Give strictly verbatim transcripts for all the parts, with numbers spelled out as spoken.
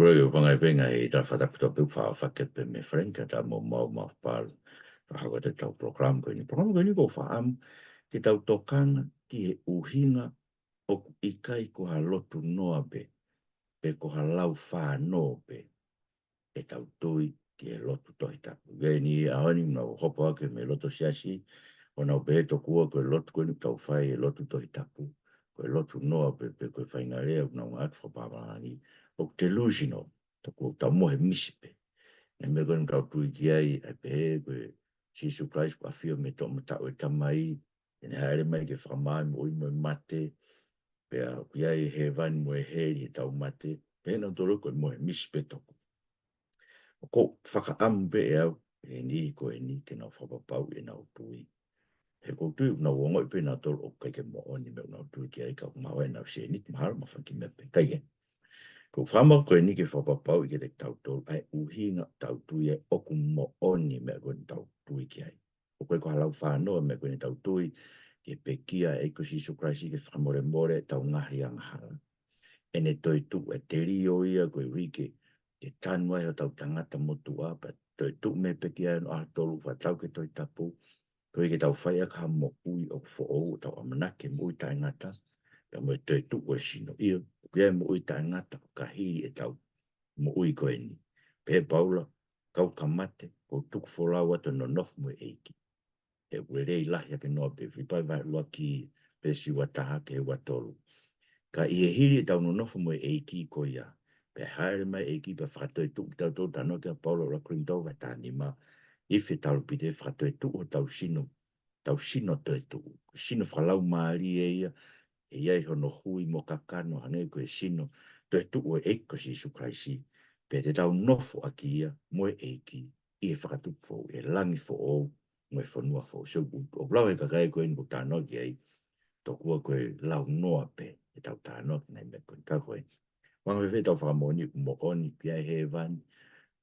Ko e ʻuhinga pē ngaahi tala fakatapu tau pē fa fakatapu pē mei Frank, ka tau mo mau ma pal. Ka hau atu ʻetau polokalama ko eni. Polokalama ko eni ʻoku ou fakaʻamu ke tau tokanga ki he ʻuhinga ʻoku ʻikai ko ha lotu noa pē, pe ko ha lau fānō pē ʻetau tui ki he lotu Tohi Tapu. Ko eni ʻaho ni ʻoku nau hopo ake mei loto siasi, ʻo nau pehē tokua ko e lotu ko eni ʻoku tau fai, e lotu Tohi Tapu, ko e lotu noa pē, pe ko e faʻahinga lea ʻoku nau ngāueʻaki fakapālangi, ʻoku delusional, tokua ʻoku tau mohe misi pē. Ngaahi meʻa ko eni ʻoku tau tui ki ai, ʻa e pehē ko e Sīsū Kalaisi kuo ʻafio mei he toʻomataʻu ʻo e Tamai, ʻene hāʻele mai ke fakamaau e moʻui mo e mate, pea ʻoku ʻi ai e hēvani mo e heli ʻi heʻetau mate, pehē nautolu ko e mohe misi pē tokua. ʻOku ou fakaʻamu pē ʻe au, he niʻihi ko eni, ke nau fakapapauʻi ʻenau tui. He ʻoku ou tui ʻoku nau ongoʻi pē nautolu ʻoku ʻikai ke moʻoni e meʻa ʻoku nau tui ki ai, ka ʻoku maau ai ʻenau sēniti, mahalo ma faki meʻa pē, ʻikai ke. ʻOku ou fakaʻamu ko eni ke fakapapauʻi kiate kitautolu ʻa e ʻuhinga ʻetau tui ai, ʻoku moʻoni e meʻa ko eni ʻoku tau tui ki ai. ʻOku ʻikai ko ha lau fānō e meʻa ko eni ʻetau tui ki he pekia ʻa e ʻEiki ko Sīsū Kalaisi ke fakamolemole ʻetau ngaahi angahala. ʻEne toetuʻu, ʻa e telio ia koeʻuhi ke, ke tanu ai hotau tangata motuʻa, pea toetuʻu mei he pekia ʻi he ʻaho tolu, fakatau ki he Tohi Tapu, koeʻuhi ke tau fai ʻaki ha moʻui ʻoku foʻou, ʻetau ʻamanaki ki he moʻui taʻengata, pea mo e toetuʻu ʻo e sino. ʻIo, ʻoku ʻi ai e moʻui taʻengata ʻoku hili ʻetau moʻui ko eni. Pehē ʻe Paula, kau ka mate, ʻoku ou tuku folau atu ʻo nonofo mo e ʻEiki. He ʻoku lelei lahi hake noa pē, Filipai vahe ʻuluaki veesi ua taha ki he ua tolu. Ka ʻi he hili ʻetau nonofo mo e ʻEiki ko ia, pea hāʻele mai e ʻEiki pea fakatoetuʻu kitautolu, talanoa ki ai ʻa Paula ʻi he ʻuluaki Kolinitō vahe taha nima, ifi ʻe Talupite, fakatoetuʻu hotau sino, tau sino toetuʻu, ko e sino fakalaumālie ia, ʻe ʻi ai hono hui mo kakano hangē ko e sino toetuʻu ʻo e ʻEiki ko Sīsū Kalaisi, pea te tau nofo ʻaki ia mo e ʻEiki ʻi he fakatupu foʻou, ʻi he langi foʻou, mo e fonua foʻou. So, ʻoku, ʻoku lava ʻe he kakai ko eni ʻoku ou talanoa ki ai, tokua ko e lau noa pē ʻetau talanoa ki he ngaahi meʻa ko eni, ka ko e ʻuhinga fēfē ʻetau fakamoʻoni ʻoku moʻoni, ʻoku ʻi ai e hēvani,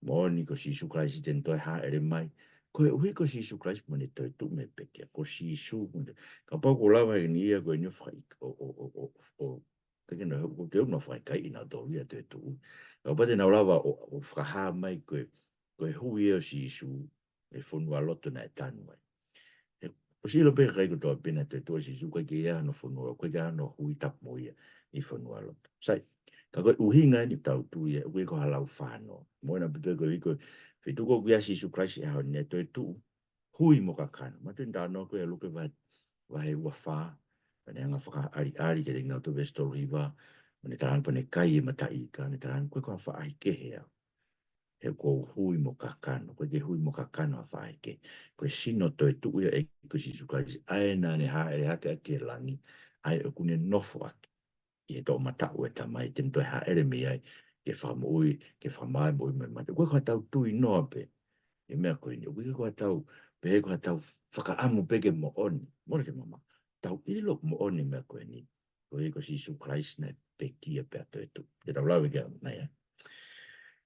moʻoni ko Sīsū Kalaisi te ne toe hāʻele mai, koeʻuhi ko Sīsū Kalaisi mo ʻene toetuʻu mei he pekia, ko Sīsū mo ʻene, kapau ʻoku lava eni ia ko eni ʻo fakaʻi-, ʻo, ʻo, ʻo, ʻo, ʻo, ke ke no, ʻoku te ʻoku nau fakaʻikaiʻi nautolu ia toetuʻu. Kapau te nau lava ʻo, ʻo fakahā mai ko e, ko e hui ʻo Sīsū, e fonualoto naʻe tanu ai. He ʻoku ʻosi ʻilo pē ʻe he kakai kotoa pē naʻe toetuʻu ʻa Sīsū, ʻoku ʻikai ke ʻi ai hano fonua, ʻoku ʻikai ke ʻi ai hano hui tapu mo ia ʻi fonualoto. Sai, ka ko e ʻuhinga eni ʻoku tau tui ai, ʻoku ʻikai ko ha lau fānō. Moʻoni ʻaupito koeʻuhi ko e feituʻu ko ē ʻoku ʻi ai ʻa Sīsū Kalaisi he ʻaho ni, naʻe toetuʻu, hui mo kakano. Manatuʻi ʻene talanoa ko ē ʻa Luke vahe, vahe ua fā, pea ne hanga ʻo fakaʻaliʻali kiate kinautolu veesi tolu hiva, mo ʻene talaange pea ne kai e mataʻi ika, ne talaange ʻoku ʻikai ko ha faʻahikehe au. He ʻoku ou hui mo kakano, ʻoku ʻikai ke hui mo kakano ha faʻahikehe. Ko e sino toetuʻu ia ʻo e ʻEiki ko Sīsū Kalaisi, ʻa ia naʻa ne hāʻele hake ʻaki ki langi, ʻa ia ʻoku ne nofo ʻaki ʻi he toʻomataʻu ʻo e Tamai, te ne toe hāʻele mei ai ke fakamoʻui, ke fakamaau e moʻui mo e mate. ʻOku ʻikai ko haʻatau tui noa pē he meʻa ko eni, ʻoku ʻikai ko haʻatau, pehē ko haʻatau fakaʻamu pē ke moʻoni, mole ke mama. Tau ʻilo ʻoku moʻoni e meʻa ko eni, koeʻuhi ko Sīsū Kalaisi naʻe pekia pea toetuʻu. Ke tau lave ki ai, ʻa ia.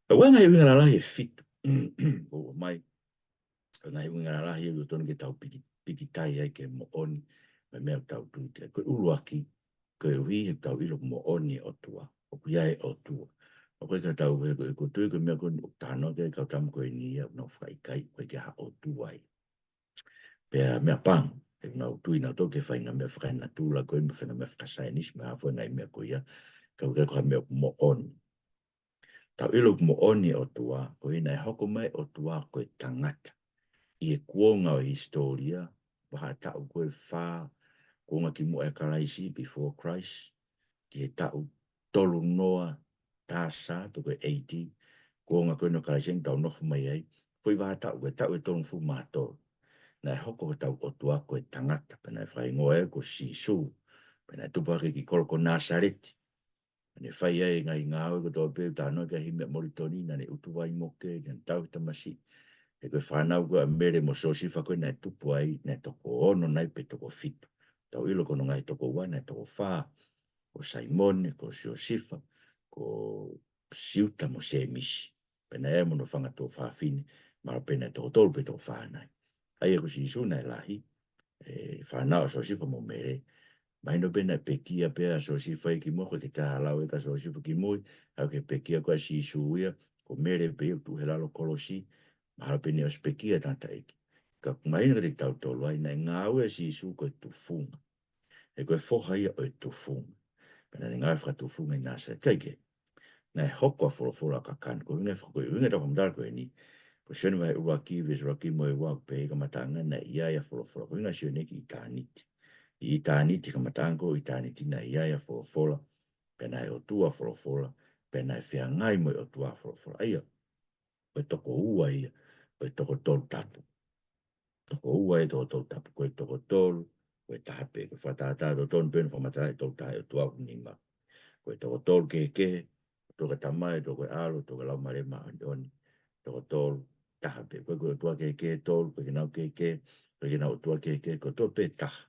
Ka ʻoku ʻi ai e ngaahi ʻuhinga lalahi ʻe fitu ʻoku ʻomai, ko e ngaahi ʻuhinga lalahi ʻoku totonu ke tau piki, pikitai ai ki he moʻoni mo e meʻa ʻoku tau tui ki ai. Ko e ʻuluaki, koeʻuhi he ʻoku tau ʻilo ʻoku moʻoni e ʻOtua, ʻoku ʻi ai e ʻOtua. ʻOku ʻikai ke tau, he ko e, ko e tui ko e meʻa ko eni ʻoku talanoa ki ai e kau tama ko eni ia, ʻoku nau fakaʻikaiʻi, ʻoku ʻikai ke ʻi ai ha ʻOtua ia. Pea meʻapango, he ʻoku nau tui nautolu ki he faʻahinga meʻa fakaenatula ko ē, mo e faʻahinga meʻa fakasaienisi, mo e hā fua e ngaahi meʻa ko ia, ka ʻoku ʻikai ko ha meʻa ʻoku moʻoni. Tau ʻilo ʻoku moʻoni e ʻOtua, koeʻuhi naʻe hoko mai e ʻOtua ko e tangata ʻi he kuonga ʻo e hisitōlia, vahaʻa taʻu ko ē fā, kuonga kimuʻa ʻia Kalaisi, before Christ, ki he taʻu tolu noa TC, pe ko e A D, kuonga ko ē ʻo Kalaisi ʻoku tau nofo mai ai, foʻi vahaʻa taʻu, ko e taʻu ʻe tolungofulu mā tolu. Naʻe hoko hotau ʻOtua ko e tangata, pea naʻe fakahingoa ia ko Sīsū, pea naʻe tupu hake ki he kolo ko Nāsaleti. Naʻa ne fai ai e ngaahi ngāue kotoa pē ʻoku talanoa ki ai ʻi he himi ʻa Molitoni, naʻa ne ʻutu vai moke, naʻa ne tauhi tamasiʻi. He ko e fānau ko ē ʻa Mele mo Siosefa ko ē naʻe tupu ai, naʻe toko ono nai pe toko fitu. Tau ʻilo ko hono ngaahi tokoua naʻe toko fā, ko Saimone, ko Siosefa, ko Siuta mo Sēmisi. Pea naʻe ʻi ai mo hono fanga tuofāfine, mahalo pē naʻe toko tolu pe toko fā nai. ʻA ia ko Sīsū naʻe lahi, e fānau ʻa Siosefa mo Mele, Mahino pē naʻe pekia pē ʻa Siosefa ia kimui, ko e ke taha lau ʻe ka Siosefa kimui, ʻa ia ko e pekia ko ē ʻa Sīsū ia, ko Mele pē ia ʻoku tuʻu he lalo kolosi, mahalo pē naʻe ʻosi pekia tangataʻeiki. Ka mahino kiate kitautolu ai, naʻe ngāue ʻa Sīsū ko e tufunga. He ko e foha ia ʻo e tufunga. Pea naʻa ne ngāue fakatufunga ʻi Nāsaleti. Kae kehe, naʻe hoko ʻa Folofola ʻo kakano. Ko e ʻuhinga faka-, ko e ʻuhinga ʻetau fakamatala ko eni, ko Sione vahe ʻuluaki, veesi ʻuluaki mo e ua, pehē ʻi he kamataʻanga naʻe ʻi ai ʻa Folofola. Ko e ʻuhinga Sione ki ʻitāniti. ʻI ʻitāniti, kamataʻanga ʻo ʻitāniti naʻe ʻi ai ʻa Folofola, pea naʻe ʻOtua ʻa Folofola, pea naʻe feangai mo e ʻOtua ʻa Folofola. ʻA ia, ko e toko ua ia ʻo e toko tolu tapu. Toko ua ia ʻo e toko tolu tapu, ko e toko tolu, ko e taha pē, ko e fakatātā totonu pē ʻo e fakamatala ʻi he Tolu Tahaʻi ʻOtua ʻoku nima. Ko e toko tolu kehekehe, ʻOtua ko e Tamai, ʻOtua ko e ʻAlo, ʻOtua ko e Laumālie Māʻoniʻoni, toko tolu, taha pē. ʻOku ʻikai ko e ʻOtua kehekehe ʻe tolu, ʻoku ʻikai ke nau kehekehe, ʻoku ʻikai ke nau ʻOtua kehekehe, ko e ʻOtua pē taha.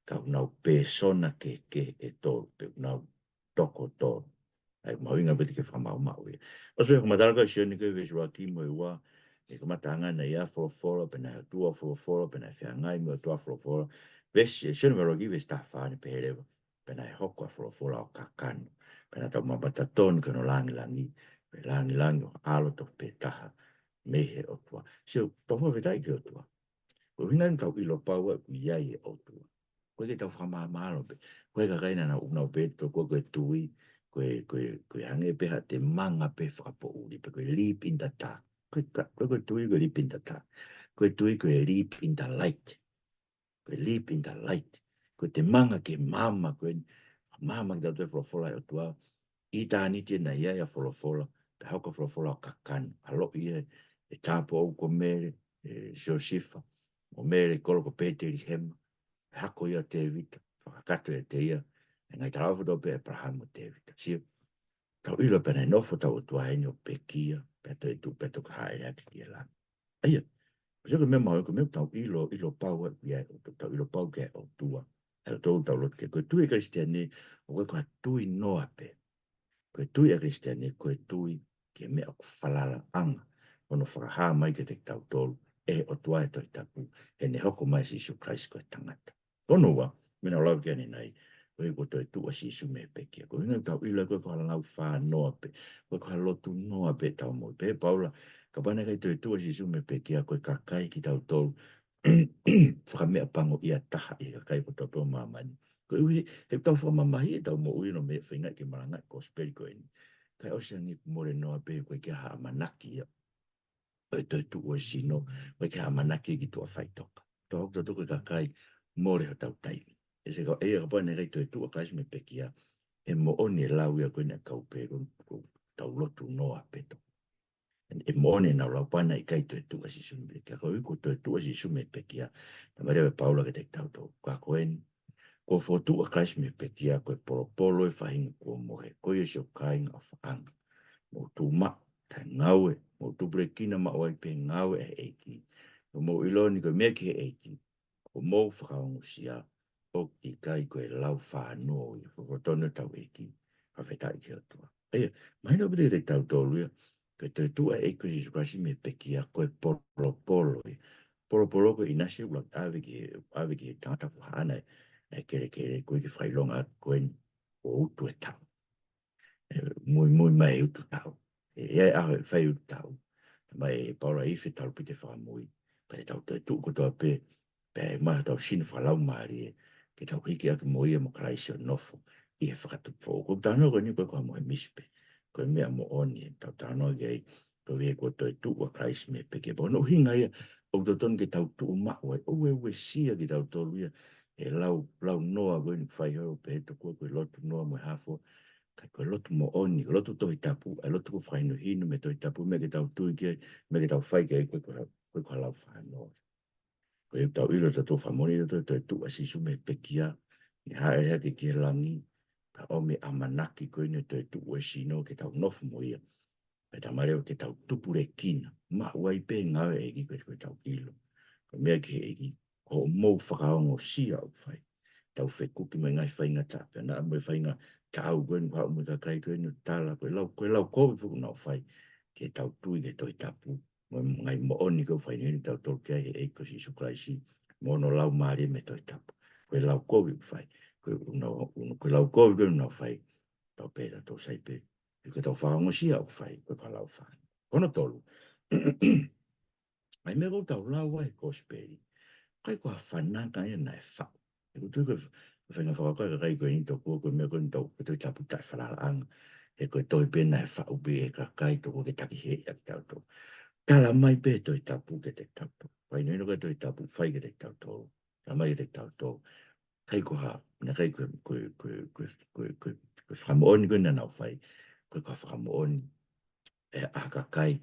Ka ʻoku nau pēsona kehekehe ʻe tolu, pe ʻoku nau toko tolu. ʻA ia, mahuʻinga pē ke fakamaʻumaʻu ia. ʻOsi pē fakamatala ko ē ʻa Sione ko e veesi ʻuluaki mo e ua, ʻi he kamataʻanga naʻe ʻi ai ʻa Folofola, pea naʻe ʻOtua ʻa Folofola, pea naʻe feangai mo e ʻOtua ʻa Folofola. Veesi, ʻe Sione vahe ʻuluaki veesi taha fā naʻe pehē leva, pea naʻe hoko ʻa Folofola ʻo kakano. Pea naʻa tau mamata tonu ki hono langilangi, pea langilangi ʻo ʻAlo tofu pē taha mei he ʻOtua. Sio, tau fakafetaʻi ki he ʻOtua. Ko e ʻuhinga eni ʻoku tau ʻilo pau ʻoku ʻi ai e ʻOtua. ʻOku ʻikai ke tau fakamāmālohi pē. Ko e kakai naʻa nau, nau pehē ʻe he tokua ko e tui, ko e, ko e, ko e hangē pē ha temanga pē fakapoʻuli, pe ko e leap in the dark. Ko e ka-, ko e, ko e tui, ko e leap in the dark. Ko e tui, ko e leap in the light. Ko e leap in the light. Ko e temanga ki he maama, ko e maama ki he tautefolofola ʻa e ʻOtua. ʻI ʻitāniti naʻe ʻi ai ʻa Folofola, pea hoko ʻa Folofola ʻo kakano. ʻAloʻi ʻe he tāupoʻou ko Mele, ʻe Siosefa, mo Mele kolo ko Pētelihema, hako ia ʻo Tēvita, fakakakato ʻiate ia ʻa e ngaahi talafua kotoa pē ʻa ʻĒpalahame mo Tēvita. Sio, tau ʻilo pē naʻe nofo hotau ʻOtua heni ʻo pekia, pea toetuʻu, pea toki hāʻele hake ki he langi. ʻA ia, ko e meʻa mahuʻinga, ko e meʻa ʻoku tau ʻilo, ʻilo pau ʻoku ʻi ai, ʻoku tau ʻilo pau ki ai ʻa e ʻOtua. ʻA ia, ʻoku tau lotu ki ai. Ko e tui ʻa e Kalisitiane, ʻoku ʻikai ko ha tui noa pē. Ko e tui ʻa e Kalisitiane, ko e tui ki he meʻa ʻoku falalaʻanga hono fakahā mai kiate kitautolu ʻe he ʻOtua he Tohi Tapu, heʻene hoko mai ʻa Sīsū Kalaisi ko e tangata. Ko hono ua, meʻa naʻa ku lau ki ai ʻanenai, ko e ʻikai ko e toetuʻu ʻa Sīsū mei he pekia. Ko e ʻuhinga ʻoku tau ʻilo ʻoku ʻikai ko ha lau fā noa pē, ʻoku ʻikai ko ha lotu noa pē ʻetau moʻui. Pehē ʻe Paula, kapau naʻe ʻikai toetuʻu ʻa Sīsū mei he pekia, ko e kakai kitautolu, fakameʻapangoʻia taha ʻi he kakai kotoa pē ʻo māmani. Koeʻuhi, he ʻoku tau fakamamahiʻi ʻetau moʻui ʻi hono meʻa feinga ke malangaʻi e kosipeli ko eni. Kae ʻosi ange ʻoku mole noa pē, ʻoku ʻikai ke ʻi ai ha ʻamanaki ia ʻo e toetuʻu ʻo e sino, ʻoku ʻikai ke ʻi ai ha ʻamanaki ki tuʻa faʻitoka. Tau hoko tautolu ko e kakai mole hotau taimi. ʻE se ka, ʻe kapau naʻe ʻikai toetuʻu ʻa Kalaisi mei he pekia, ʻe moʻoni e lau ia ko eni ʻa e kau pē ko, ko ʻetau lotu noa pē tokua. ʻE moʻoni ʻenau lau kapau naʻe ʻikai toetuʻu ʻa Sīsū mei he pekia. Ka ʻoku ʻikai ko e toetuʻu ʻa Sīsū mei he pekia, talamai leva ʻe Paula kiate kitautolu, ka ko eni, kuo fokotuʻu ʻa Kalaisi mei he pekia, ko e polopolo ʻo e faʻahinga kuo mohe, ko ia siʻoku kāinga ʻofaʻanga. Mou tuʻu maʻu, taʻengaue, mou tupulekina maʻu ai pē ngāue ʻa e ʻEiki. Ka mou ʻilo ni ko e meʻa ki he ʻEiki, ko hoʻomou fakaongosia, ʻoku ʻikai ko e lau fā noa ia, ko e totonu ʻetau ʻEiki, fakafetaʻi ki he ʻOtua. ʻA ia, mahino pē kiate kitautolu ia, ko e toetuʻu ʻa e ʻEiki ko Sīsū Kalaisi mei he pekia, ko e polopolo ia. Polopolo ko e ʻinasi ʻoku ʻave ki he, ʻave ki he tangata ko haʻana e, e kelekele, ko e ke fakaʻilonga ko eni ʻoku utu e taʻu. ʻE muimui mai e utu taʻu. ʻE, ʻe ʻaho ʻe fai utu taʻu. Talamai ʻe Paula ʻi he talupite fakamui, pea te tau toetuʻu kotoa pē, pea ʻe maʻu hotau sino fakalaumālie, ke tau hiki hake mo ia mo Kalaisi ʻo nofo ʻi he fakatupu foʻou. Ko e talanoa ko eni ʻoku ʻikai ko ha mohe misi pē. Ko e meʻa moʻoni ʻetau talanoa ki ai, koeʻuhi he kuo toetuʻu ʻa Kalaisi mei he pekia. Pea ko hono ʻuhinga ia, ʻoku totonu ke tau tuʻu maʻu ai, ʻoua ʻe uesia kitautolu ia ʻe he lau, lau noa ko eni ʻoku fai holo pē he tokua ko e lotu noa mo e hā fua. Ka ko e lotu moʻoni, ko e lotu Tohi Tapu, ʻa e lotu ʻoku fakahinohino mei he Tohi Tapu, meʻa ke tau tui ki ai, meʻa ke tau fai ki ai, ʻoku ʻikai ko ha, ʻikai ko ha lau fā noa. Ko ia ʻoku tau ʻilo tautolu fakamoʻoni ʻoku tau toetuʻu ʻa Sīsū mei he pekia, ʻi he hāʻele hake ki he langi, pea ʻomi e ʻamanaki ko eni ʻo e toetuʻu ʻo e sino ke tau nofo mo ia. Pea talamai leva ke tau tupulekina, maʻu ai pē ngāue ʻa e ʻEiki ko e, ko ʻetau ʻilo. Ko e meʻa ki he ʻEiki, ko hoʻomou fakaongosia ʻoku fai. Tau fekuki mo e ngaahi faingataʻa, pea naʻa mo e faingataʻa ʻoku ʻi ai ʻoku haʻu mo e kakai ko eni ʻo tala, ko e lau, ko e lau kovi foki ʻoku nau fai, ke tau tui ki he Tohi Tapu, mo e ngaahi moʻoni ʻoku fakahinohino kitautolu ki ai ʻe he ʻEiki ko Sīsū Kalaisi, mo hono Laumālie mei he Tohi Tapu. Ko e lau kovi ʻoku fai, ko e ʻuno, ʻuno, ko e lau kovi ko ē ʻoku nau fai, tau pehē ʻe tautolu sai pē, ʻikai ke tau fakaongosia ʻoku fai, ko e kau lau fai. Ko hono tolu, ʻa e meʻa ʻoku tau lau ai he kosipeli, ʻikai ko ha fananga ia naʻe faʻu. ʻOku ou tui ko e faʻahinga fakakaukau ʻa e kakai ko eni tokua ko e meʻa ko eni ʻoku tau, ko e Tohi Tapu taʻefalalaʻanga. He ko e tohi pē naʻe faʻu pē ʻe he kakai tokua ke takihēʻi ʻa kitautolu. Tala mai pē Tohi Tapu kiate kitautolu. Fakahinohino ko e Tohi Tapu fai kiate kitautolu. Tala mai kiate kitautolu. ʻIkai ko ha, naʻe ʻikai ko e, ko e, ko e, ko e, ko e, ko e, ko e fakamoʻoni ko ē naʻa nau fai, ko e, ko e fakamoʻoni ʻa e kakai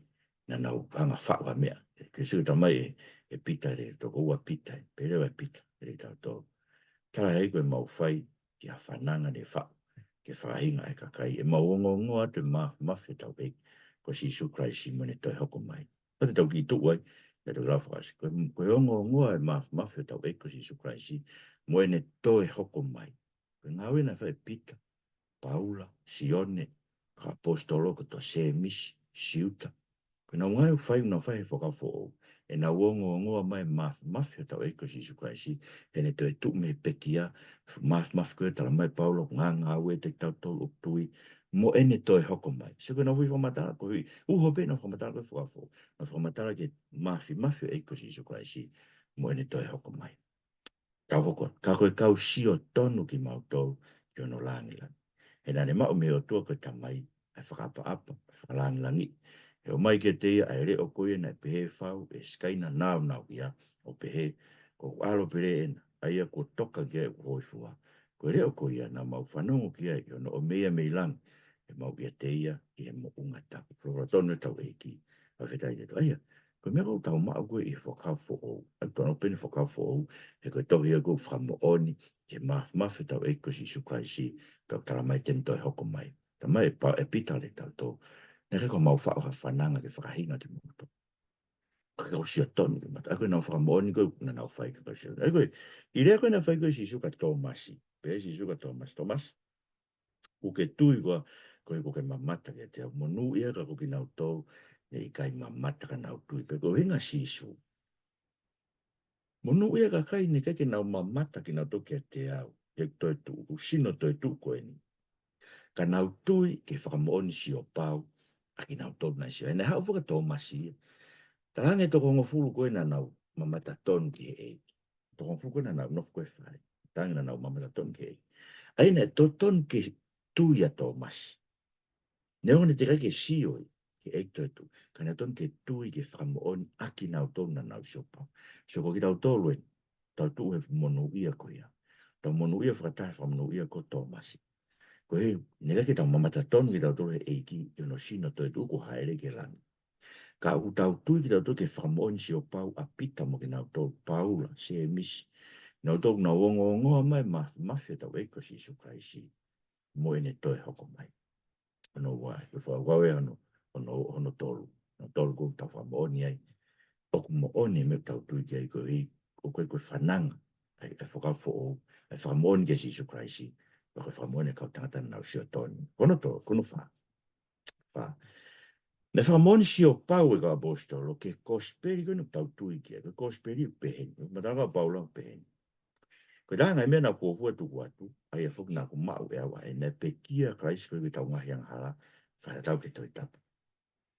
naʻa nau hanga ʻo faʻu ha meʻa. Ke sio, tala mai ʻe, ʻe Pita, ʻe toko ua Pita, pea lea ʻa Pita kiate kitautolu. Tala ʻe au ko ʻemau fai ki ha fananga naʻe faʻu, ke fakahinga ʻa e kakai. ʻEmau ongoongoa atu e māfimafi ʻo hotau ʻEiki ko Sīsū Kalaisi mo ʻene toe hoko mai. Ko e te tau kiʻi tuʻu ai, te tau lau fakaʻosi. Ko e, ko e ongoongoa e māfimafi ʻo hotau ʻEiki ko Sīsū Kalaisi mo ʻene toe hoko mai. Ko e ngāue naʻe fai ʻe Pita, Paula, Sione, kau ʻaposetolo kotoa, Sēmisi, Siuta. Ko ʻenau ngāue ʻoku fai, ʻoku nau fai he Fuakava Foʻou. ʻEnau ongoongoa mai e māfimafi ʻo hotau ʻEiki ko Sīsū Kalaisi, heʻene toetuʻu mei he pekia, māfimafi ko ē tala mai ʻe Paula, ʻoku ngāngāueʻaki ʻe kitautolu ʻoku tui, mo ʻene toe hoko mai. Sio ko ʻenau foʻi fakamatala, ko e foʻi uho pē ʻenau fakamatala ko ē he Fuakava Foʻou. Nau fakamatala ki he māfimafi ʻo e ʻEiki ko Sīsū Kalaisi, mo ʻene toe hoko mai. Tau hoko, ka ko e kau sio tonu kimautolu ki hono lāngilangi. He naʻa ne maʻu mei he ʻOtua ko e Tamai ʻa e fakaʻapaʻapa, fakalāngilangiʻi. He ʻomai kiate ia ʻa e leʻo ko ia naʻe pehē ʻe he fau, ʻe he Sikaina nāunauʻia, ʻo pehē, ko hoku ʻAlo pele ʻena, ʻa ia kuo toka ki ai ʻeku hōifua. Ko e leʻo ko ia naʻa mau fanongo ki ai ʻi hono ʻomai ia mei langi, ʻe mau ʻiate ia ʻi he moʻunga tapu. Folofola tonu ʻetau ʻEiki, fakafetaʻi ki he ʻOtua. ʻA ia, ko e meʻa ʻoku tau maʻu ko ē ʻi he Fuakava Foʻou. ʻOku tau lau pē ʻeni Fuakava Foʻou, he ko e tohi ia ʻoku fakamoʻoni ki he māfimafi ʻo hotau ʻEiki ko Sīsū Kalaisi, pea ʻoku tala mai te ne toe hoko mai. Tala mai ʻe Pa-, ʻe Pita kiate kitautolu, naʻe ʻikai ko ʻemau faʻu ha fananga ke fakahinga kimautolu. Ko e kau sio tonu kimautolu. ʻA ia ko ʻenau fakamoʻoni ko ē naʻa nau fai, ko e kau sio. ʻA ia ko e, ʻi he lea ko ē naʻe fai ko ē ʻe Sīsū kia Tōmasi. Pehē ʻe Sīsū kia Tōmasi, Tōmasi, ʻoku ke tui koā, koeʻuhi ko ʻoku ke mamata kiate au? Monūʻia ʻa kinautolu naʻe ʻikai mamata ka nau tui. Pea ko e ʻuhinga ʻa Sīsū, monūʻia ʻa e kakai naʻe ʻikai ke nau mamata kinautolu kiate au, ʻi he toetuʻu, ʻeku sino toetuʻu ko eni, ka nau tui ki he fakamoʻoni sio pau ʻa kinautolu naʻe sio. He naʻe haʻu foki ʻa Tōmasi ia. Talaange ʻe he toko hongofulu ko ē naʻa nau mamata tonu ki he ʻEiki. Toko hongofulu ko ē naʻa nau nofo ko ē he fale. Talaange naʻa nau mamata tonu ki he ʻEiki. ʻA ia naʻe totonu ke tui ʻa Tōmasi. Neongo naʻe teʻeki ai ke sio ia ki he ʻEiki toetuʻu, ka naʻe totonu ke tui ki he fakamoʻoni ʻa kinautolu naʻa nau sio pau. So ko kitautolu eni, tau tuʻu he monūʻia ko ia. Tau monūʻia fakataha he fakamonūʻia ko Tōmasi. Ko e hā, naʻe ʻikai ke tau mamata tonu kitautolu he ʻEiki ʻi hono sino toetuʻu kuo hāʻele ki he langi. Ka ʻoku tau tui kitautolu ki he fakamoʻoni sio pau ʻa Pita mo kinautolu, Paula, Sēmisi. Nautolu naʻa nau ongoongoa mai e māfimafi ʻo hotau ʻEiki ko Sīsū Kalaisi mo ʻene toe hoko mai. Hono ua, ko e Fuakava Foʻou ē hono, hono, hono tolu. Hono tolu ʻoku tau fakamoʻoni ai ʻoku moʻoni e meʻa ʻoku tau tui ki ai, koeʻuhi ko e, ko e fananga ʻa e, ʻa e Fuakava Foʻou, ʻa e fakamoʻoni kia Sīsū Kalaisi, pea ko e fakamoʻoni ʻa e kau tangata naʻa nau sio tonu. Ko hono tolu, ko hono fā. Fā. Naʻe fakamoʻoni sio pau e kau ʻaposetolo ki he kosipeli ko eni ʻoku tau tui ki ai, ko e kosipeli ʻoku pehē ni, ʻoku matala ʻa Paula ʻoku pehē ni. Ko e taha e ngaahi meʻa naʻa ku fuofua tuku atu, ʻa ia foki naʻa ku maʻu ʻe au ʻa e, naʻe pekia ʻa Kalaisi koeʻuhi ko ʻetau ngaahi angahala, fakatatau ki he Tohi Tapu.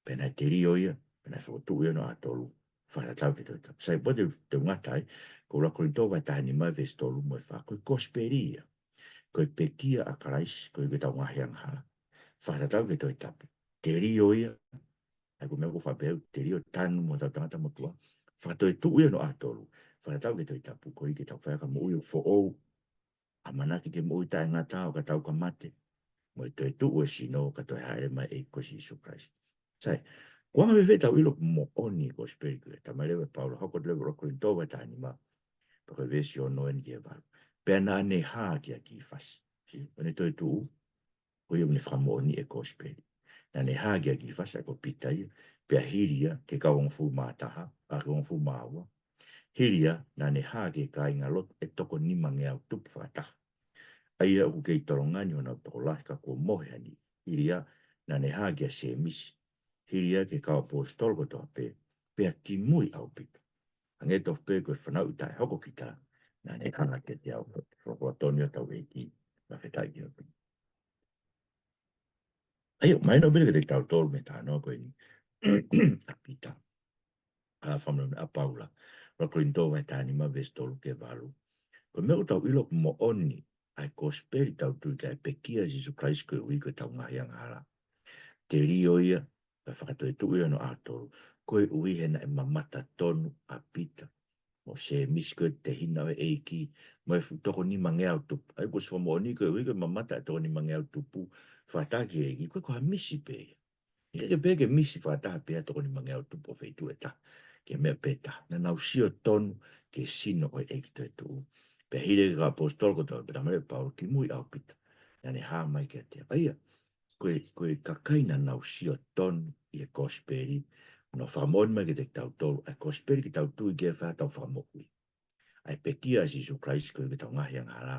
Pea naʻe telio ia, pea naʻe fokotuʻu ia hono ʻAho tolu, fakatatau ki he Tohi Tapu. Sai, pea te, te u ngata ai, ko ʻUluaki Kolinitō vahe taha nima veesi tolu mo e fā, ko e kosipeli ia. Ko e pekia ʻa Kalaisi koeʻuhi ko ʻetau ngaahi angahala, fakatatau ki he Tohi Tapu. Telio ia, ʻa ia ko e meʻa ʻoku faʻa pehē, telio, tanu mo hotau tangata motuʻa. Fakatoetuʻu ia hono ʻAho tolu, fakatatau ki he Tohi Tapu, koeʻuhi ke tau fai ha moʻui ʻoku foʻou, ʻamanaki ki he moʻui taʻengata ʻo ka tau ka mate, mo e toetuʻu e sino ka toe hāʻele mai e ʻEiki ko Sīsū Kalaisi. Sai, ko e anga fēfē ʻetau ʻilo ʻoku moʻoni e kosipeli ko ē? Tala mai leva ʻe Paula, hoko atu leva ʻUluaki Kolinitō vahe taha nima, pea ko e veesi ono eni ki he valu. Pea naʻa ne hā kia Kīfasi. Sio, ʻene toetuʻu, ko ia ʻoku ne fakamoʻoni e kosipeli. Naʻa ne hā kia Kīfasi, ʻa ia ko Pita ia, pea hili ia ki he kau hongofulu mā taha, ʻa, ki he hongofulu mā ua. Hili ia, naʻa ne hā ki he kāinga lotu ʻe toko nimangeau tupu fakataha, ʻa ia ʻoku kei tolongani honau tokolahi ka kuo mohe ha niʻihi. Hili ia, naʻa ne hā kia Sēmisi. Hili ia ki he kau ʻaposetolo kotoa pē, pea kimui ʻaupito, hangē tofu pē ko e fanauʻi taʻehoko kita, Naʻa ne hanga kiate au, folofola tonu ia ʻa hotau ʻEiki, fakafetaʻi ki he ʻOtua. ʻA ia, mahino pē kiate kitautolu mei he talanoa ko eni ʻa Pita. ʻA e fakamolemole ʻa Paula. ʻUluaki Kolinitō vahe taha nima veesi tolu ki he valu. Ko e meʻa ʻoku tau ʻilo ʻoku moʻoni ʻa e kosipeli ʻoku tau tui ki ai, pekia ʻa Sīsū Kalaisi koeʻuhi ko ʻetau ngaahi angahala. Telio ia, pea fakatoetuʻu ia ʻi hono ʻaho tolu, koeʻuhi he naʻe mamata tonu ʻa Pita mo Sēmisi ko e tehina ʻo e ʻEiki, mo e fuʻu toko nimangeau tupu. ʻA ia kuo ʻosi fakamoʻoni koeʻuhi ko e mamata e toko nimangeau tupu, fakataha ki he ʻEiki, ko e ko ha misi pē ia. ʻIkai ke pehē ke misi fakataha pē ʻa e toko nimangeau tupu ʻo feituʻu ʻe taha, ki he meʻa pē taha. Naʻa nau sio tonu ki he sino ʻo e ʻEiki toetuʻu. Pea hili e kau ʻaposetolo kotoa, pea talamai ʻe Paula, kimui ʻaupito naʻa ne hā mai kiate au. ʻA ia, ko e, ko e kakai naʻa nau sio tonu ʻi he kosipeli, naʻa nau fakamoʻoni mai kiate kitautolu ʻa e kosipeli ʻoku tau tui ki ai, fai hotau fakamoʻui. ʻA e pekia ʻa Sīsū Kalaisi koeʻuhi ko ʻetau ngaahi angahala,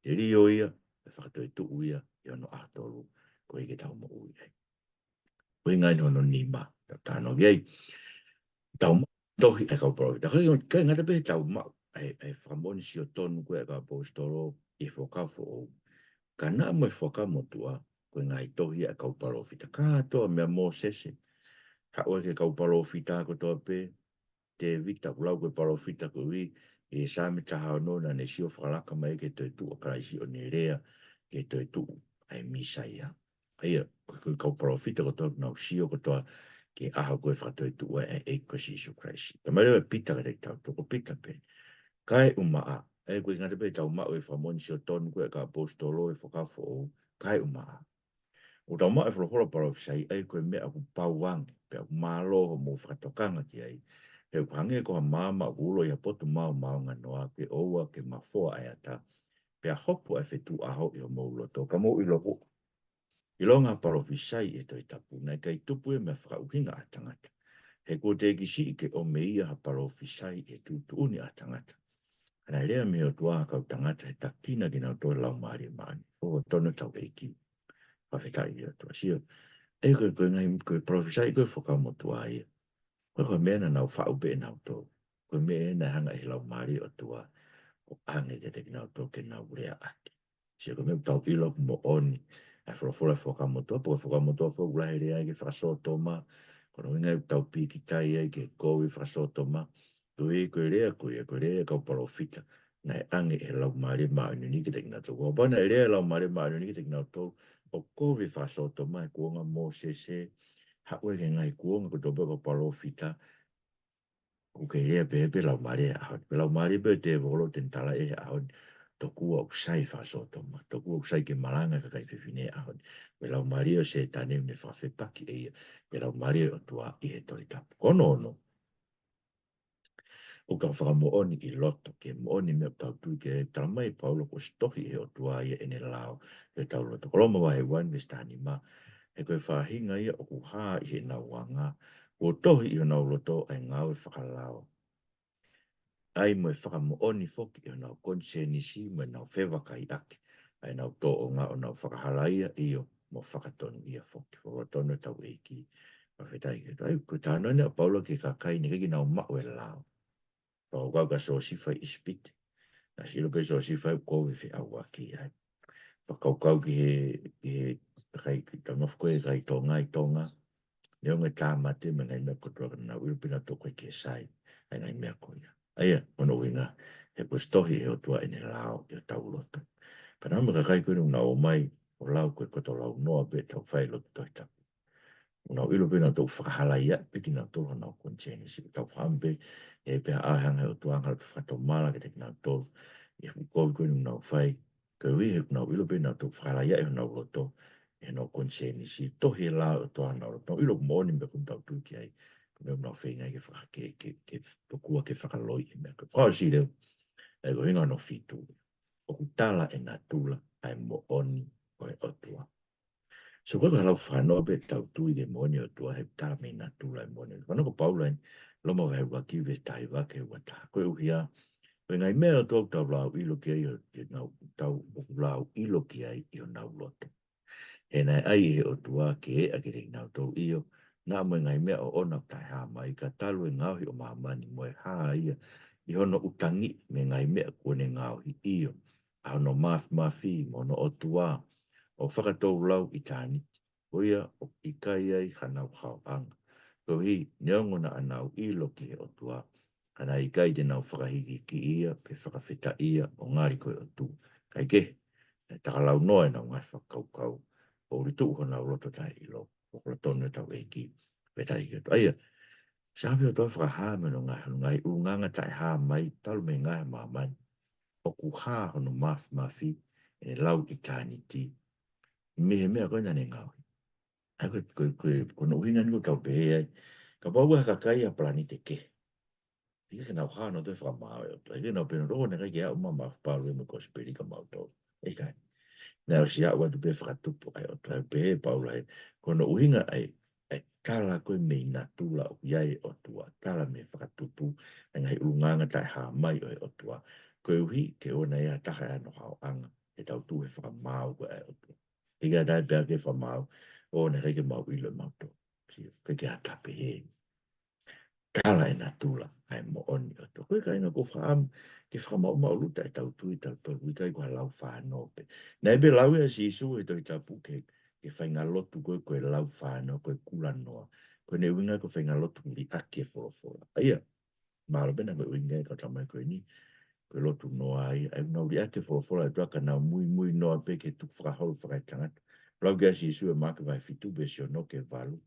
telio ia, pea fakatoetuʻu ia ʻi hono ʻaho tolu, koeʻuhi ke tau moʻui ai. Ko e ʻuhinga ia hono nima, tau talanoa ki ai. Tau maʻu tohi ʻa e kau palōfita. ʻIkai, ʻikai ngata pē heʻetau maʻu ʻa e, ʻa e fakamoʻoni sio tonu ko ē ʻa e kau ʻaposetolo ʻi he Fuakava Foʻou, ka naʻa mo e Fuakava Motuʻa, ko e ngaahi tohi ia ʻa e kau palōfita. Kātoa meia Mōsese, haʻu ki he kau palōfita kotoa pē, Tēvita, ʻoku lau ko e palōfita koeʻuhi, ʻi he Saame taha ono naʻa ne sio fakalaka mai ki he toetuʻu ʻa Kalaisi ʻo ne lea ki he toetuʻu ʻa e Mīsaia. ʻA ia, ko e, ko e kau palōfita kotoa naʻa nau sio kotoa ki he ʻaho ko ē fakatoetuʻu ai ʻa e ʻEiki ko Sīsū Kalaisi. Talamai leva ʻe Pita kiate kitautolu, ko Pita pē. Kaeʻumaʻā, ʻa ia ʻoku ʻikai ngata pē heʻetau maʻu e fakamoʻoni sio tonu ko ē ʻa e kau ʻaposetolo ʻi he Fuakava Foʻou, kaeʻumaʻā ʻoku tau maʻu e folofola palōfisai, ʻa ia ko e meʻa ʻoku pau ange, pea ʻoku mālō hoʻomou fakatokanga ki ai. He ʻoku hangē ko ha maama ʻoku ulo ʻi ha potu mao maonganoa, ke ʻoua ke mafoa ʻa e ata, pea hopo ʻa e fetuʻu ʻaho ʻi homou loto, ka mou ʻilo ʻoku ʻilonga ha palōfisai ʻi he Tohi Tapu, naʻe ʻikai tupu ia mei he fakaʻuhinga ʻa e tangata. He kuo teʻeki siʻi ke ʻomi ʻe ia ha palōfisai ʻi he tuʻutuʻuni ʻa e tangata. Ka naʻe lea mei he ʻOtua ki he kau tangata, he takina kinautolu ʻe he Laumālie Māʻoniʻoni. Folofola tonu ʻa hotau ʻEiki. Fakafetaʻi ki he ʻOtua. Sio, ʻa ia ko e, ko e ngaahi, ko e palōfisai ko ē Fuakava Motuʻa ia, ko e, ko e meʻa naʻa nau faʻu pē ʻe nautolu. Ko e meʻa ia naʻe hanga ʻe he Laumālie ʻo e ʻOtua ʻo ʻoange kiate kinautolu ke nau leaʻaki. Sio, ko e meʻa ʻoku tau ʻilo ʻoku moʻoni ʻa e folofola Fuakava Motuʻa, pea ko e Fuakava Motuʻa foki ʻoku lahi e lea ki he fakasōtoma. Ko hono ʻuhinga ia ʻoku tau pīkitai ai ki he kovi fakasōtoma. Koeʻuhi ko e lea ko ia, ko e lea ʻa e kau palōfita naʻe ʻoange ʻe he Laumālie Māʻoniʻoni kiate kinautolu. Kapau naʻe lea e Laumālie Māʻoniʻoni kiate kinautolu ʻo kovi fakasōtoma he kuonga ʻo Mōsese, haʻu ki he ngaahi kuonga kotoa pē ʻo e kau palōfita, ʻoku kei lea pē, pē Laumālie ʻo e ʻaho ni. Pē Laumālie pē ʻo e tēvolo te ne tala ʻe he ʻaho ni, tokua ʻoku sai fakasōtoma, tokua ʻoku sai ke malanga e kakai fefine he ʻaho ni. Pē Laumālie ʻo Sētane ʻoku ne fakafepaki ʻe ia, pē Laumālie ʻo e ʻOtua ʻi he Tohi Tapu. Ko hono ono, ʻoku tau fakamoʻoni ʻi loto ki he moʻoni meʻa ʻoku tau tui ki ai, talamai ʻe Paula kuo ʻosi tohi ʻe he ʻOtua ia ʻene lao ʻi hotau loto. Ko Loma vahe ua veesi taha nima, he ko e faʻahinga ia ʻoku hā ʻi heʻenau anga, kuo tohi ʻi honau loto ʻa e ngāue fakalao, ʻa ia mo e fakamoʻoni foki ʻi honau konisēnisi mo ʻenau fevakaiʻaki ʻa ʻenau tōʻonga ʻo nau fakahalaia, ʻio, mo fakatonuhia foki. Folofola tonu ʻa hotau ʻEiki. Fakafetaʻi ki he ʻOtua. ʻA ia, ko e talanoa eni ʻa Paula ki he kakai naʻe ʻikai ke nau maʻu e lao. Fakakaukau kia Siosefa ʻi ʻIsipite. Naʻe ʻosi ʻilo pē ʻe Siosefa ʻoku kovi e feʻauaki ai. Fakakaukau ki he, ki he kakai, ki he tama fukue, kakai Tonga ʻi Tonga. Neongo e tāmate mo e ngaahi meʻa kotoa, ka naʻa nau ʻilo pē nautolu ʻoku ʻikai ke sai ʻa e ngaahi meʻa ko ia. ʻA ia, ko hono ʻuhinga, he kuo ʻosi tohi ʻe he ʻOtua ʻene lao ʻi hotau loto. Pea naʻa mo e kakai ko eni ʻoku nau ō mai ʻo lau ko e koto launoa pē ʻetau fai lotu Tohi Tapu. ʻOku nau ʻilo pē nautolu ʻoku fakahalaia pē kinautolu honau konisēnisi. Tau fakaʻamu pē, ʻe pea ʻa e hanga ʻe he ʻOtua ʻo hanga ʻo fakatomala kiate kinautolu ʻi he fuʻu kovi ko eni ʻoku nau fai. Koeʻuhi he ʻoku nau ʻilo pē nautolu ʻoku fakahalaia ʻe honau loto, ʻe honau konisēnisi, tohi e lao ʻo e ʻOtua ʻi honau loto. Nau ʻilo ʻoku moʻoni e meʻa ko ē ʻoku tau tui ki ai, ko e meʻa ʻoku nau feinga ke faka-, ke, ke, ke tokua ke fakaloiʻi e meʻa ko ē. Fakaʻosi leva, ʻa ia ko e ʻuhinga hono fitu, ʻoku tala ʻe natula ʻa e moʻoni ʻo e ʻOtua. So, ko e lau fānau pē ʻetau tui ki he moʻoni ʻo e ʻOtua he tala mei natula e moʻoni. Ko hono ko Paula eni, Loma vahe ua ki he veesi taha hiva ki he ua taha. Koeʻuhi ā, ko e ngaahi meʻa ʻa e ʻOtua ʻoku tau lau ʻilo ki ai, ʻo, ʻi heʻenau, tau ʻoku lau ʻilo ki ai ʻi honau loto. He naʻe ʻai ʻe he ʻOtua ke eʻa kiate kinautolu, ʻio, naʻa mo e ngaahi meʻa ʻoʻona ʻoku taʻehāmai, ka talu e ngaohi ʻo māmani mo e hā ia ʻi hono ʻutangi mei he ngaahi meʻa kuo ne ngaohi, ʻio, ʻa hono mafimafi mo hono ʻOtua, ʻo fakatou lau ʻitāniti. Ko ia ʻoku ʻikai ai hanau haoʻanga. Koeʻuhi, neongo naʻa nau ʻilo ki he ʻOtua, ka naʻe ʻikai te nau fakahikihiki ia, pe fakafetaʻi ia, ʻo ngali ko e ʻOtua. Kaekehe, naʻe takalaunoa ʻenau ngaahi fakakaukau, ʻo ulituʻu honau loto taʻeʻilo. Ko e tonu ʻetau ʻEiki, pea taʻe ki atu. ʻA ia, sāpi ʻo toe fakahā mei hono ngaahi, hono ngaahi ʻulungaanga taʻehāmai, talu mei he ngaahi ʻa māmani, ʻoku hā hono mafimafi, ʻene lau ʻitāniti, mei he meʻa ko ē naʻa ne ngaohi. ʻA ia ko e, ko e, ko e, ko hono ʻuhinga eni ʻoku tau pehē ai, kapau ʻoku ʻi ai ha kakai ʻi ha palanite kehe, ʻikai ke nau hā ʻo nau toe fakamaau e ʻOtua. ʻIkai ke nau pehē ʻe nautolu naʻe ʻikai ke aʻu mai ʻa e mafu palopalema ko e Kosipeli kia mautolu. ʻIkai. Naʻe ʻosi aʻu atu pē fakatupu ʻa e ʻOtua. Pehē ʻe Paula ē, ko hono ʻuhinga ʻa e, ʻa e tala ko ē mei natula ʻoku ʻi ai e ʻOtua, tala mei he fakatupu, ʻa e ngaahi ʻulungaanga taʻehāmai ʻo e ʻOtua. Koeʻuhi, ke ʻoua naʻa ʻi ai ha taha ʻi hono haoʻanga, he tau tuʻu he fakamaau ko ē ʻa e ʻOtua. ʻIkai ke ʻi ai ha taha pē ʻoku fakamaau, ʻo naʻe ʻikai ke mau ʻilo ʻe mautolu. Sio, ʻikai ke ʻi ai ha taha pehē. Tala ʻe natula ʻa e moʻoni ʻo e ʻOtua. Ko e kāinga, ʻoku ou fakaʻamu ke fakamaʻumaʻuluta ʻetau tui tautolu, ʻikai ko ha lau fānō pē. Naʻe pē lau ia ʻe Sīsū he Tohi Tapu ke, ke faʻahinga lotu ko ē, ko e lau fānō, ko e kulanoa. Ko ʻene ʻuhinga ko e faʻahinga lotu liʻaki e folofola. ʻA ia, mahalo pē naʻe ko e ʻuhinga ia ʻa e kau tamaiki ko eni, ko e lotu noa ia, ʻa ia ʻoku nau liʻaki e folofola ʻa e ʻOtua ka nau muimui noa pē ki he tukufakaholo fakaetangata. Lau kia Sīsū ʻi Maʻake vahe fitu veesi ono ki he valu.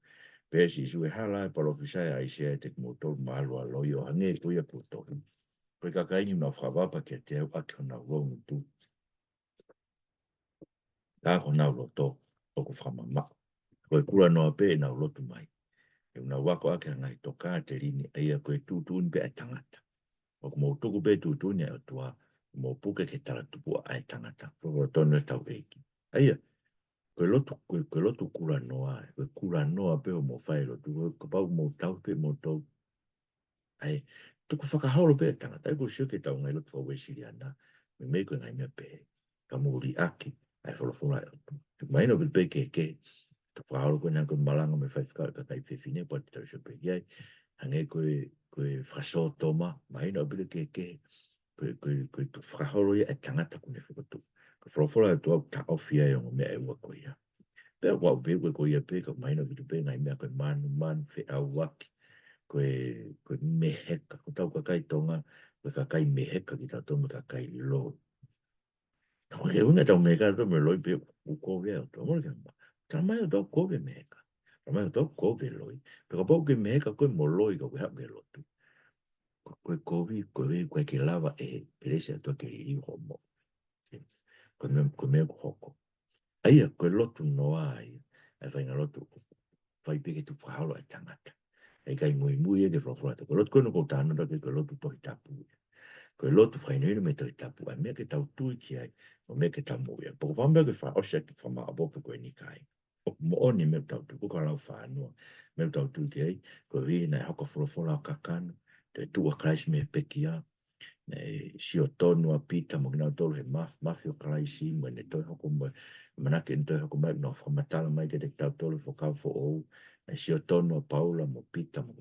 Pehē ʻe Sīsū, ʻe hala ʻa e palōfisai ʻa ʻAisea ʻiate kimoutolu mālualoi, ʻo hangē ko ia kuo tohi: Ko e kakai ni ʻoku nau fakavapa kiate au ʻaki honau loungutu, ka ko honau loto ʻoku fakamamaʻu. Ko e kulanoa pē ʻenau lotu mai. ʻOku nau ako ʻaki ha ngaahi tokāteline, ʻa ia ko e tuʻutuʻuni pē ʻa e tangata. ʻOku mou tuku pē tuʻutuʻuni ʻa e ʻOtua, ʻoku mou puke ki he talatupuʻa ʻa e tangata. Ko e tonu ʻetau ʻEiki. ʻA ia, ko e lotu, ko e, ko e lotu kulanoa, ko e kulanoa pē ʻoku mou fai lotu, ko e kapau mou tau pē moutolu ʻa e tukufakaholo pē ʻa e tangata, ʻa ia ʻoku ou sio ki heʻetau ngaahi lotu faka-Uēsiliana, meimei ko e ngaahi meʻa pehē, ka mou liʻaki ʻa e folofola ʻa e ʻOtua. Mahino ʻaupito pē kehekehe, tukufakaholo ko ena ko e malanga mo e faifekau ʻa e kakai fefine, pea te tau sio pē ki ai, hangē ko e, ko e fakasōtoma, mahino ʻaupito kehekehe, ko e, ko e, ko e tukufakaholo ia ʻa e tangata kuo ne fokotuʻu. Ko e folofola ʻa e ʻOtua ʻoku taʻofi ai e ongo meʻa ʻe ua ko ia. Pea ʻoku ou pehē ko e ko ia pē, ka mahino ʻaupito pē ngaahi meʻa ko e manumanu, feʻauaki, ko e, ko e meheka, ko hotau kakai Tonga, ko e kakai meheka kitautolu mo e kakai loi. Ka ko e ʻuhinga ʻetau meheka ʻatautolu mo e loi pē ʻoku kovi ai ʻa e ʻOtua, mole ke ma. Talamai ʻe he ʻOtua ʻoku kovi e meheka. Talamai ʻe he ʻOtua ʻoku kovi e loi. Pea kapau ʻoku ke meheka koe mo loi ka ʻoku ke haʻu ki he lotu, ko, ko e kovi, ko e, ko e ʻikai ke lava ʻe he kelesi ʻa e ʻOtua ke liliu hoʻo moʻui. Ko e meʻa, ko e meʻa ʻoku hoko. ʻA ia, ko e lotu noa ia, ʻa e faʻahinga lotu ʻoku fai pē ki he tukufakaholo ʻa e tangata. ʻIkai muimui ia ki he folofola ʻa e ʻOtua. Ko e lotu ko ena ʻoku ou talanoa ki ai ko e lotu Tohi Tapu ia. Ko e lotu fakahinohino mei he Tohi Tapu, ʻa e meʻa ke tau tui ki ai, mo e meʻa ke tau moʻui ai. Pea ʻoku ou fakaʻamu pē ke fakaʻosi ʻaki e fakamāʻopoʻopo ko eni, kāinga. ʻOku moʻoni e meʻa ʻoku tau tui, ʻoku ʻikai ko e lau fānō. Meʻa ʻoku tau tui ki ai, koeʻuhi naʻe hoko e folofola ʻo kakano, toe tuʻu ʻa Kalaisi mei he pekia, naʻe sio tonu ʻa Pita mo kinautolu he maf-, mafimafi ʻo Kalaisi, mo ʻene toe hoko mai, ʻamanaki ʻene toe hoko mai, naʻe fakamatala mai kiate kitautolu he Fuakava Foʻou, naʻe sio tonu ʻa Paula mo Pita mo,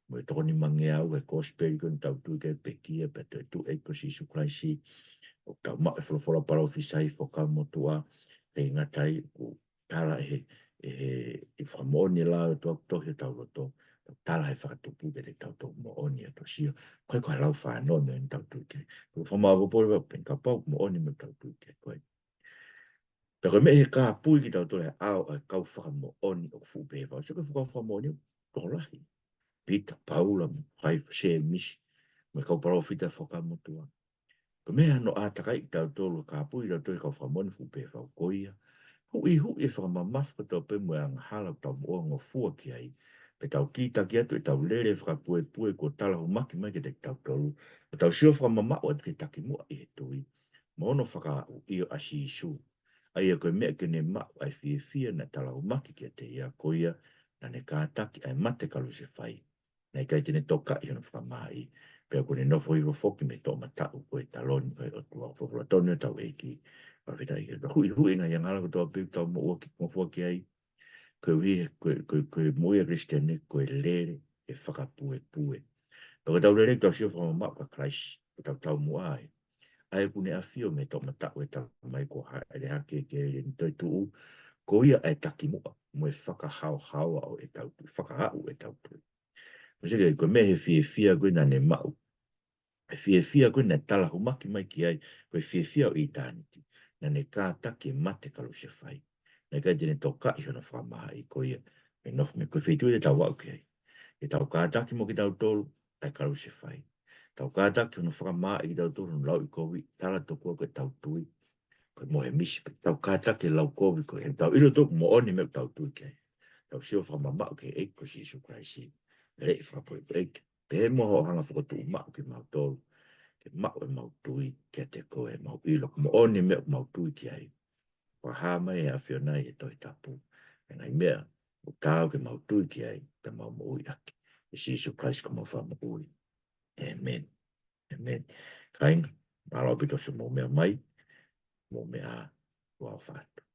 mo e toko nimangeau he Kosipeli ko eni ʻoku tau tui ki ai, pekia, pea toe tuʻu e ʻEiki ko Sīsū Kalaisi, ʻo tau maʻu e folofola palōfisai, Fuakava Motuʻa, ʻikai ngata ai, ʻoku tala ʻe he, ʻe he, ʻe he fakamoʻoni ʻa e ʻOtua ʻoku tohi ʻi hotau loto, tala ʻe he fakatupu kiate kitautolu moʻoni ʻa e ʻOtua. Sio, ʻoku ʻikai ko ha lau fānō e meʻa ʻoku tau tui ki ai. Ko e fakamāʻopoʻopo leva pē kapau ʻoku moʻoni e meʻa ʻoku tau tui ki ai. Ko e, pea ko e meʻa ʻi he kāpui kitautolu he ʻao ʻo e kau fakamoʻoni ʻoku fuʻu pehē fau. Sio, ko e kau fakamoʻoni ʻoku tokolahi. Pita, Paula, mo Haifa, Sēmisi, mo e kau palōfita Fuakava Motuʻa. Ko e meʻa ʻi hano ʻātakai kitautolu, kāpui kitautolu he kau fakamoʻoni fuʻu pehē fau ko ia, huʻihuʻi e fakamamafa kotoa pē mo e angahala ʻoku tau moʻua ngofua ki ai, pea tau kītaki atu ʻetau lele fakapuepue kuo tala humaki mai kiate kitautolu, ʻo tau sio fakamamaʻu atu ki he takimuʻa ʻi he tui, mo hono fakaaʻu, ʻio, ʻa Sīsū. ʻA ia ko e meʻa ke ne maʻu ʻa e fiefia naʻe tala humaki kiate ia, ko ia naʻa ne kātaki ʻa e mate kalusefai, naʻe ʻikai te ne tokaʻi hono fakamāʻi, pea kuo ne nofo hifo foki mei he toʻomataʻu ko e taloni ʻo e ʻOtua. Folofola tonu ʻetau ʻEiki, fakafetaʻi ki he ʻOtua. Huʻihuʻi e ngaahi angahala kotoa pē ʻoku tau moʻua ki, ngofua ki ai, koeʻuhi he, ko e, ko e, ko e moʻui ʻa e Kalisitiane, ko e lele, ʻe fakapuepue. ʻOku tau lele, tau sio fakamamaʻu kia Kalaisi, ʻoku tau taumuʻa ai. ʻA ia ʻoku ne ʻafio mei he toʻomataʻu ʻo e Tamai, kuo hāʻele hake ki he ʻEiki ʻo e toetuʻu, ko ia ʻa e takimuʻa mo e fakahaohaoa ʻo ʻetau tui, fakaʻau ʻetau tui. Ko e seke, ko e meʻa he fiefia ko ē naʻa ne maʻu. ʻA e fiefia ko ē naʻe talahumaki mai ki ai, ko e fiefia ʻo ʻitāniti. Naʻa ne kātaki e mate kalusefai. Naʻe ʻikai te ne tokaʻi hono fakamāʻi ko ia. Mei he nofo mei, ko e feituʻu te tau aʻu ki ai. Ke tau kātaki mo kitautolu ʻa e kalusefai. Tau kātaki hono fakamāʻi kitautolu, hono lauʻikovi, tala tokua ko ʻetau tui. Ko e mohe misi pē, tau kātaki e laukovi ko ē, he tau ʻilo ʻoku moʻoni e meʻa ʻoku tau tui ki ai. Tau sio fakamamaʻu ki he ʻEiki ko Sīsū Kalaisi. Lele fakapoʻipoʻi ʻEiki. Pehē muʻa hoʻo hanga ʻo fokotuʻu maʻu kimautolu. Ke maʻu ʻemau tui kiate koe, ʻemau ʻilo ʻoku moʻoni e meʻa ʻoku mau tui ki ai. Fakahā mai ʻe he ʻAfiona ʻi he Tohi Tapu ʻa e ngaahi meʻa ʻoku taau ke mau tui ki ai, pea mau moʻui ʻaki. ʻIa Sīsū Kalaisi ko homau Fakamoʻui. ʻĒmeni. ʻĒmeni. Kāinga, mālō ʻaupito hoʻomou meʻa mai, mou meʻa ā, ʻofa atu.